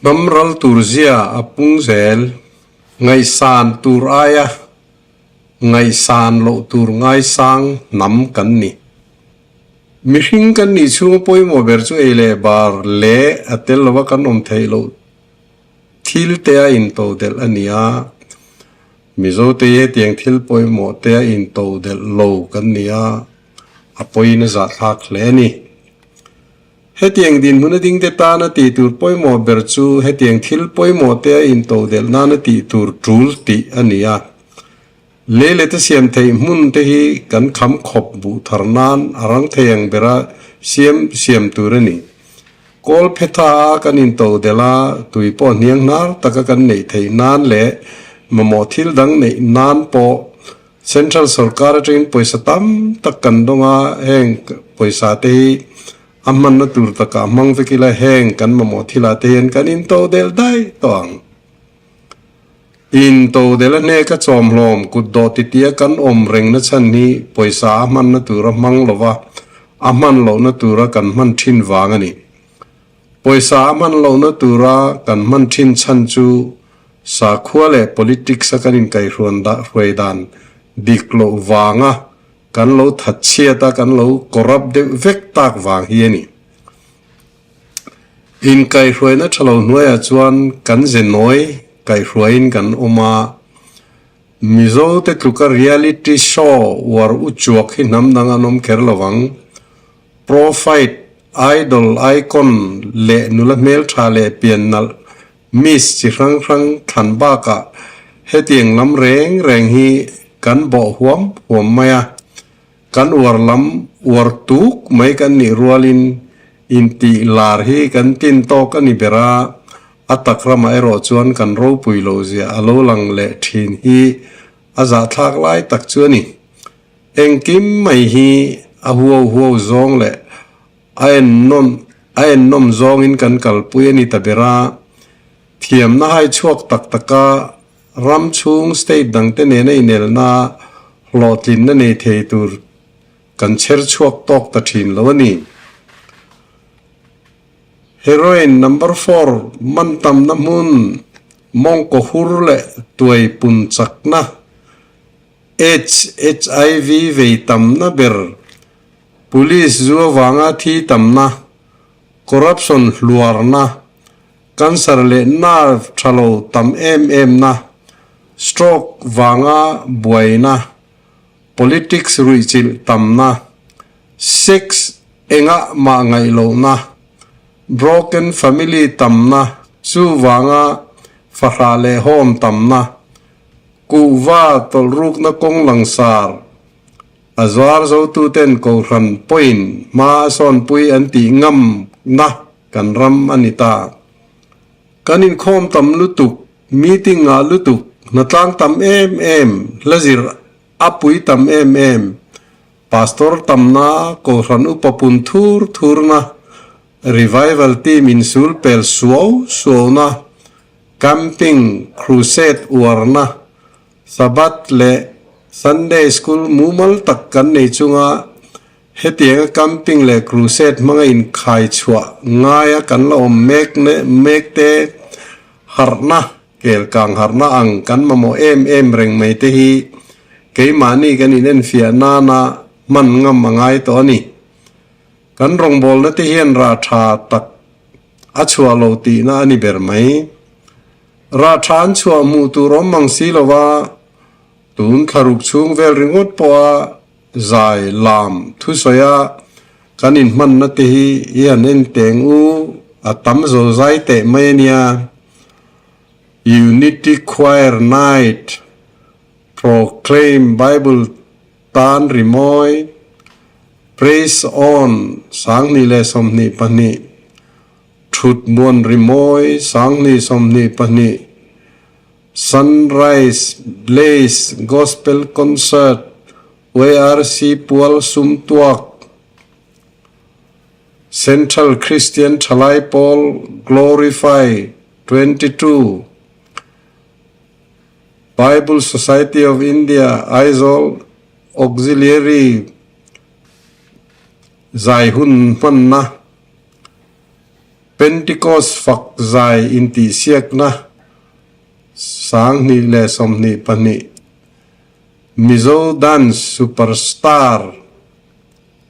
Hnam ral tur zia a pung zel. Ngaihsan tur aia ngaihsan loh tur ngaisang hnam kan ni. Mihring kan nih chhunga pawimawh ber chu ei leh bar leh a tel lova kan awm theih loh thil te a intodelh a ni a. Mizote hi hetiang thil pawimawh te a intodelh lo kan ni a, a pawiin a zahthlak hle a ni. Hetiang dinhmun a dingte tana tih tur pawimawh ber chu hetiang thil pawimawh te a intodelh nana tih tur tul tih a ni a. Lei leh te siam theih hmun te hi kan kham khawp buh thar nan a rang thei ang bera siam siam tur a ni. Kawl phetha a kan intodelh a, tui pawh hniang hnar taka kan neih theih nan leh mamawh thil dang neih nan pawh Central sorkar atangin pawisa tam tak kan dawng a, heng pawisa te hi a hmanna tur takah hmang vek ila heng kan mamawh thilah te hian kan into del daih tawh ang. Into del a hne ka chawm hlawm kut dawh titia kan awm rengna chhan hi pawisa a hmanna tura hmang lova a hman lohna tura kan hman thin vang a ni. Pawisa a hman lohna tura kan hman thin chhan chu sakhua leh politics a kan inkaihhruan dah hruai dan dik loh vanga kan lo thatchhiat a, kan lo corrupt deuh vek tak vang hi a ni. Inkaihhruaina tha lo hnuaiah chuan kan ze nawi kaihhruaiin kan awm a, Mizo te tluka reality show uar uchuak hi hnam dang an awm kher lo ang. Pro fight, idol, icon leh nula hmeltha leh pian nalh miss chi hrang hrang thlan bakah hetiang lam reng reng hi kan bawh huam huam mai a. Kan uar lam uar tuk mai kan nih rualin intih lar hi kan tin tawk a ni ber a, a tak ramah erawh chuan kan ropui loh zia a lo lang leh thin hi a zahthlak lai tak chu a ni. Engkim mai hi a huau huau zawng leh a ennawn a ennawm zawngin kan kalpui a ni ta ber a, thiamna hai chhuak tak taka ram chhung state dangte nena inelna hlawhtlinna nei thei tur kan chher chhuak tawk ta thin lo a ni. Heroin number four man tamna hmun mawngkaw hur leh tuai pun chakna Aids, HIV vei tamna ber, Police zu avanga thi tamna, corruption hluarna, cancer leh nerve tha lo tam em em na, stroke vanga buaina, politics ruihchilh tamna, sex engah mah ngaih lohna, broken family tamna, chuvanga fahrah leh home tamna, Kuhva tawlhrukna kawng langsar a zuar zotuten Kohhran pawhin hma a sawnpui an tih ngamna kan ram a ni ta. Kan inkhawm tam lutuk, meeting ngah lutuk, hnatlang tam em em, hla zir a pui tam em em, Pastor tamna, Kohhran upa pun thur thurna, Revival team insul pel suau suauna, Camping, crusade uarna, Sabbath leh Sunday school mumal tak kan nei chunga hetianga camping leh crusade hmanga inkhai chhuah ngaia kan la awm mek mek te harhna, kelkang harhna ang kan mamawh em em reng mai te hi keimahni kan inenfiah nana hman ngam a ngai tawh a ni. Kan rawngbawlna te hian rah tha tak A chhuah lo tihna a ni ber mai. Rah tha an chhuah hmuh tur awm mang si lo va, tun thlaruk chhung vel ringawt pawha zai lam thusawi a kan inhmanna te hi i han en teng u, a tam zo zai teh mai a nia. Unity Choir Night, Proclaim Bible Tan rimawi, Praise On, 2022, Thut Muan rimawi, 2022, Sunrise Blaze Gospel Concert, YRC Pual Sumtuak, Central Christian Thalai Pawl Glorify 22, Bible Society of India Aizawl Auxiliary zai hun hmanna. Pentecost fak zai intihsiakna 2022, Mizo Dance Superstar,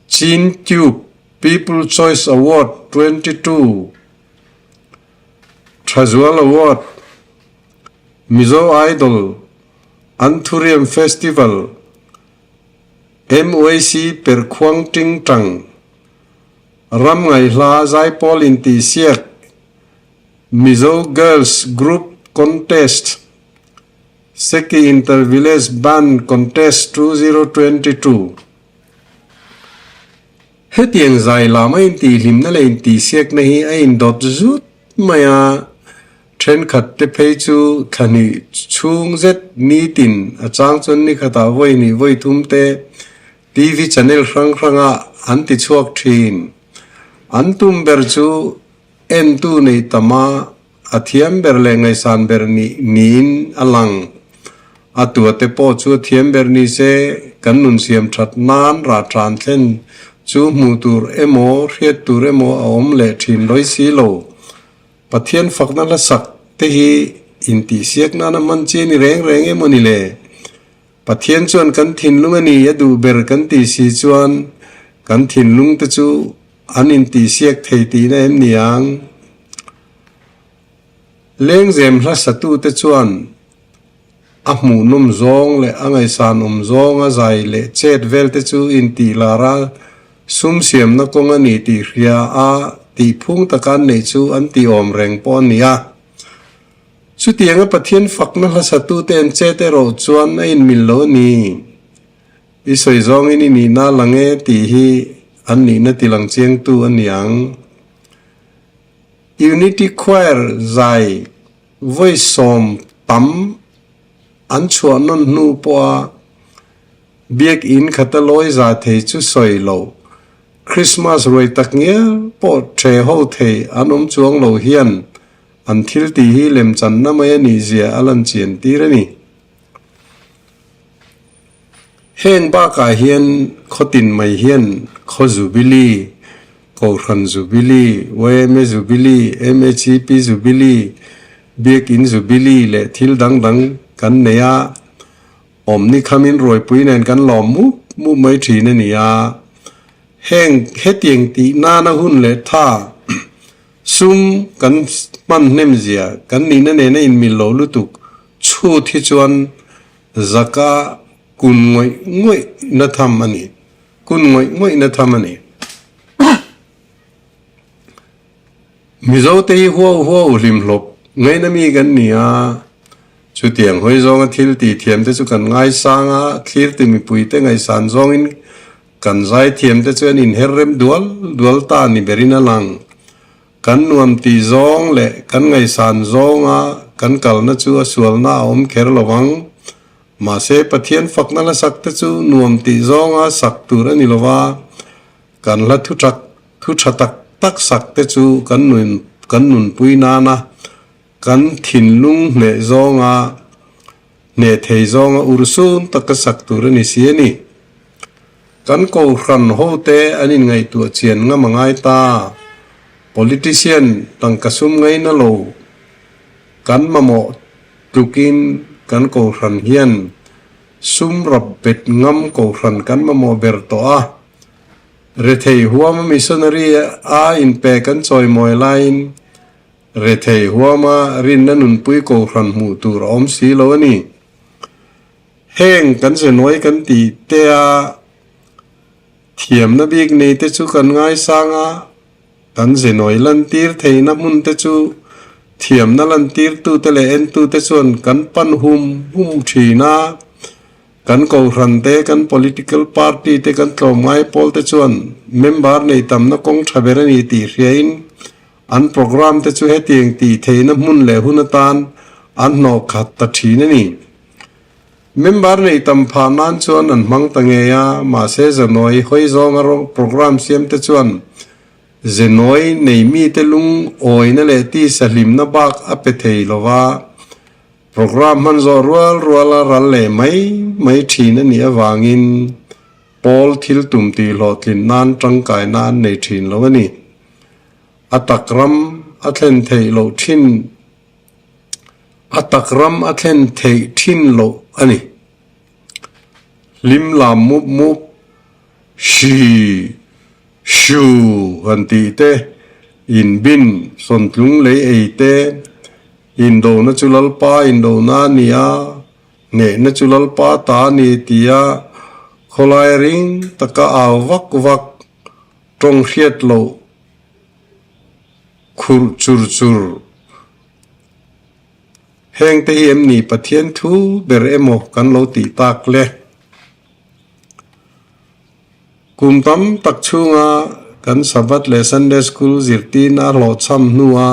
Chin Tube People Choice Award 22, Thazual Award, Mizo Idol, Anthurium Festival, MYC Perkhuang Tingtang, Ram ngaihla zaipawl intihsiak, Mizo Girls Group Contest, Seki Inter Village Band Contest 2022. Hetiang zai lam a intihhlimna leh intihsiakna hi a indawt zut mai a, thenkhat te phei chu thla hnih chhung zet nitin a chang chuan nikhatah vawi hnih vawi thum te TV channel hrang hrangah an ti chhuak thin. An tum ber chu entu nei tam a, a thiam ber leh ngaihsan ber nih niin a lang. A tuate pawh chu a thiam ber ni se, kan nun siam that nan rah tan thlen chu hmuh tur emaw hriat tur emaw a awm leh thin lawi si lo. Pathian fakna hlasak te hi intihsiak nana hman chi a ni reng reng emaw ni le? Pathian chuan kan thinlung a ni a duh ber kan tih si chuan kan thinlung te chu an intihsiak thei tihna em ni ang? Lengzem hla satute chuan a hmuhnawm zawng leh a ngaihsanawm zawnga zai leh chet vel te chu intih lar a sum siamna kawng a ni tih hria a tihphung taka an neih chu an tihawm reng pawh a ni a. Chutianga Pathian fakna hlasatute an chet erawh chuan a inmil lo a ni. I sawi zawngin i nihna a lang e tih hi an nihna tilang chiangtu a ni ang. Unity Choir zai vawi 10 tam an chhuah nawn hnu pawha Biakinn khata lawi za thei chu sawi lo, Krismas ruai tak ngial pawh ṭhe ho thei an awm chuang lo hian An thil tih hi lemchanna mai a nih zia a lan chian tir a ni. Heng bakah hian khawtin mai hian khaw Jubilee, Kohhran Jubilee, yma Jubilee, MHEP Jubilee, Biakin Jubilee leh thil dang dang kan nei a, awmni khamin ruaipui nen kan lawm mup mup mai thin a ni a. Heng hetiang tih nana hun leh tha Sum kan hman hnem zia kan nihna nena inmil lo lutuk chhut hi chuan zaka kun ngawih ngawih na tham a ni. Kun ngawih ngawih na tham a ni. Mizote hi huau huau hlimhlawp ngaihna mi kan ni a, chutiang hawi zawnga thil tih thiam te chu kan ngaisang a, thlir ti mipuite ngaihsan zawngin Kan zaithiamte chuan inher rem dual dual ta ni berin a lang. Kan nuam tih zawng leh kan ngaihsan zawnga kan kalna chu a sualna a awm kher lo ang. Mahse, Pathian fakna hla sak te chu nuam tih zawnga sak tur a ni lo va, kan hla thu tak thu tha tak tak sak te chu kan nun kan nunpui nana kan thinlung hneh zawnga Hneh thei zawnga urhsun taka sak tur a ni si a ni. Kan kohhran hote an inngaihtuah chian ngam a ngai ta. Politician tangka sum ngaina lo kan mamawh tlukin kan kohhran hian sum rap bet ngam kohhran kan mamawh ber tawh a. Rethei huama missionary a inpe kan chawimawi laiin Rethei huama rinna nunpui kohhran hmuh tur a awm si lo a ni. Heng kan zenawi kan tih te a, thiamna bik nei te chu kan ngaisang a, kan zenawi lantir theihna hmun te chu thiamna lantirtute leh entute chuan kan pan hum hum thin a, kan kohhran te, kan political party te, kan tlawmngai pawl te chuan member nei tamna kawng tha ber a ni tih hriain An programme te chu hetiang tih theihna hmun leh hun atan an hnawh khat ta thin a ni. Member nei tam phah nan chuan an hmang ta ngei a, mahse Zanawi hawi zawnga programme siam te chuan Zanawi nei mite lungawina leh tisa hlimna bak a pe thei lo va, programme hman zawh rual ruala ral leh mai mai thin a nih avangin pawl thil tum tih hlawhtlin nan tangkaina an nei thin lo a ni. A tak ram a thlen theih loh thin a tak ram a thlen theih thin loh a ni. Hlim lam mup mup, hri, hru han tih te, inbin, sawntlung lei ei te, indona chu Lalpa indona a ni a, Hnehna chu Lalpa ta a ni tia khawlai ring taka au vak vak tawng hriat loh khurh chur chur. Heng te hi em ni Pathian thu ber emaw kan lo tih tak le? Kum tam tak chhunga kan Sabbath leh Sunday School zirtirna hlawhchham hnua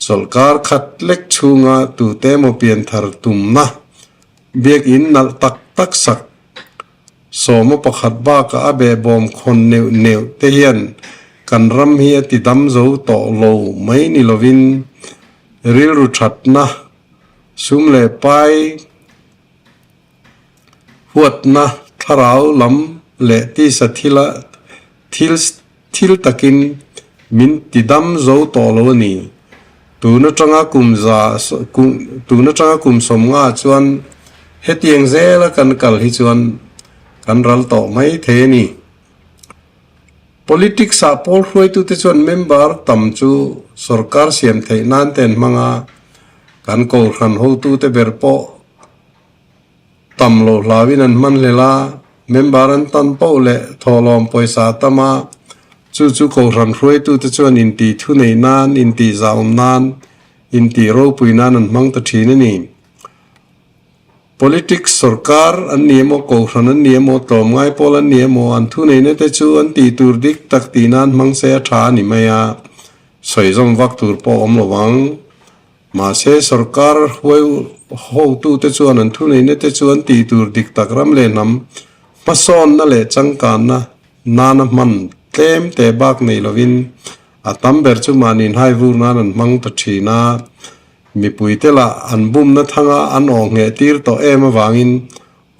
chawlhkar khat lek chhunga tute emaw pianthar tumna biakinn nalh tak tak sak sawma pakhat bakah a behbawm khawn neuh neuh te hian kan ram hi a ti dam zo tawh lo mai ni lovin rilru thatna sum leh pai Huatna thlarau lam leh tisa thila thil thil takin min ti dam zo tawh lo a ni. Tun atanga kum za tun atanga kum sawmnga chuan hetiang zela kan kal hi chuan kan ral tawh mai thei a ni. Politics ah pawl hruaitute chuan member tam chu sorkar siam theih nan te an hmang a, kan kohhran hotute ber pawh Tam loh hlauin an hman hlel a, member an tan poh leh thawhlawm pawisa a tam a, chu chu kohhran hruaitute chuan intih thu neih nan, intih zahawm nan, intih ropui nan an hmang ta thin a ni. Politics sorkar an ni emaw, kohhran an ni emaw, tlawmngai pawl an ni emaw, an thuneihna te chu an tih tur dik tak tih nan hmang se a tha a ni mai a, sawi zawm vak tur pawh a awm lo ang. Mahse, sorkar huai hotute chuan an thuneihna te chu an tih tur dik tak ram leh hnam hmasawnna leh changkanna nana hman tlem te bak nei lovin a tam ber chu mahni inhai vur nan an hmang ta thin a. Mipuite lah an bumna thanga an awh ngheh tir tawh em avangin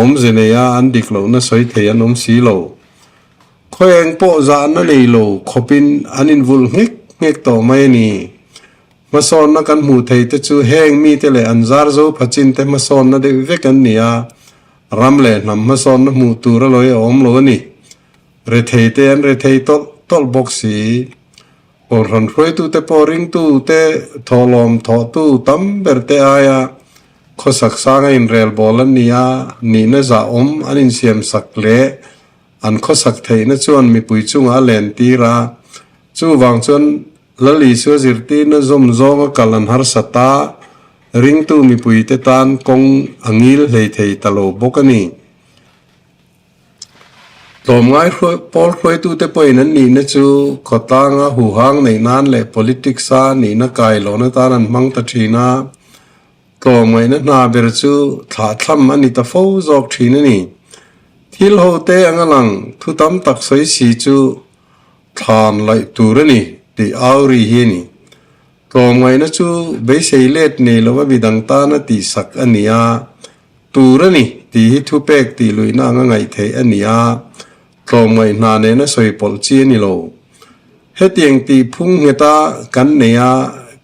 awmze neia an dik lohna sawi thei an awm si lo. Khawieng pawh zahna nei lo khawpin an invulh nghek nghek tawh mai a ni. Hmasawnna kan hmuh thei te chu heng mite leh an zar zo phachin te hmasawnna deuh vek an ni a, ram leh hnam hmasawnna hmuh tur a lawi a awm lo a ni. Rethei te an rethei tawlh tawlh bawk si. Kawlhran hruaitute pawh ringtute thawhlawm thawhtu tam ber te aia khawsak sanga inrelbawl an ni a, nihna zahawm an insiamsak leh an khawsak theihna chuan mipui chungah a lentir a, chuvang chuan Lal Isua zirtirna zawm zawnga kal an harsat a, ringtu mipuite tan kawng a ngil hlei thei ta lo bawk a ni. Tlawmngai pawl hruaitute pawhin an nihna chu khawtlanga huhang neih nan leh politics-a nihna kai lohna tan an hmang ta thin a, tlawmngaihna hna ber chu thlahthlam a ni ta fo zawk thin a ni. Thil hote anga lang thu tam tak sawi si chu Thlan laih tur a ni tih au ri hi a ni. Tlawmngaihna chu beisei let nei lova midang tana tihsak a ni a, tur a ni tih hi thupek tih luihna anga ngaih theih a ni a, tlawmngaih hna nena sawi pawlh chi a ni lo. Hetiang tih phung ngheta kan nei a,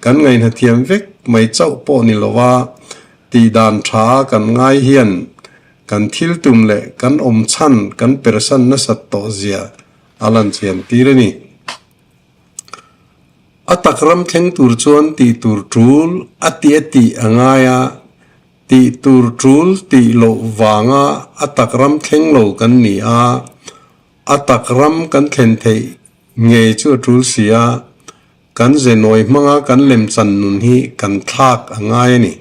kan ngaihna thiam vek mai chauh pawh ni lova tih dan tha kan ngai hian kan thil tum leh kan awm chhan kan persan nasat tawh zia a lan chian tir a ni. A tak ram thleng tur chuan tih tur tul a ti a tih a ngai a, tih tur tul tih loh vanga a tak ram thleng lo kan ni a, a tak ram kan thlen theih ngei chu a tul si a, kan ze nawi hmanga kan lemchan nun hi kan thlak a ngai a ni.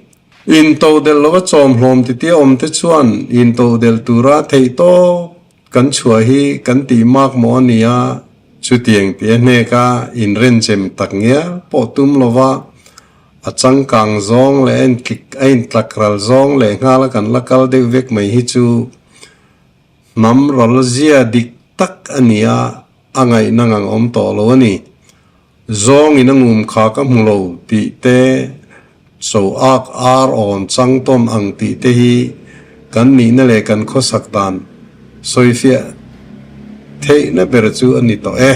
Intodelh lova chawmhlawm titia awmte chuan intodelh tura theih tawp Kan chhuah hi kan tih mak maw a nia, chutiang tih a hnek a, inrenchem tak ngial pawh tum lova a changkang zawng leh a intlik a intlak ral zawng leh nghal a kan la kal deuh vek mai hi chu hnam ral zia dik tak a nia, a ngaihna ngang awm tawh lo a ni. Zawngin a ngum kha ka hmu lo tih te, cho ak ar awn chang tawn ang tih te hi kan nihna leh kan khawsak dan sawifiah theihna ber chu a ni tawh e.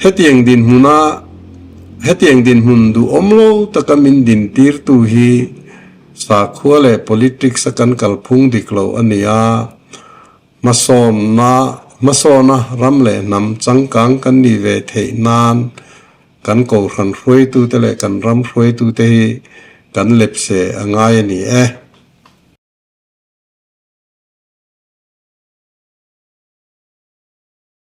Hetiang dinhmuna hetiang dinhmun duhawm lo taka min dintirtu hi sakhua leh politics a kan kalphung dik lo a ni a. Hmasawnna hmasawna ram leh hnam changkang kan nih ve theih nan kan kohhran hruaitute leh kan ram hruaitute hi kan lepse a ngai a ni e.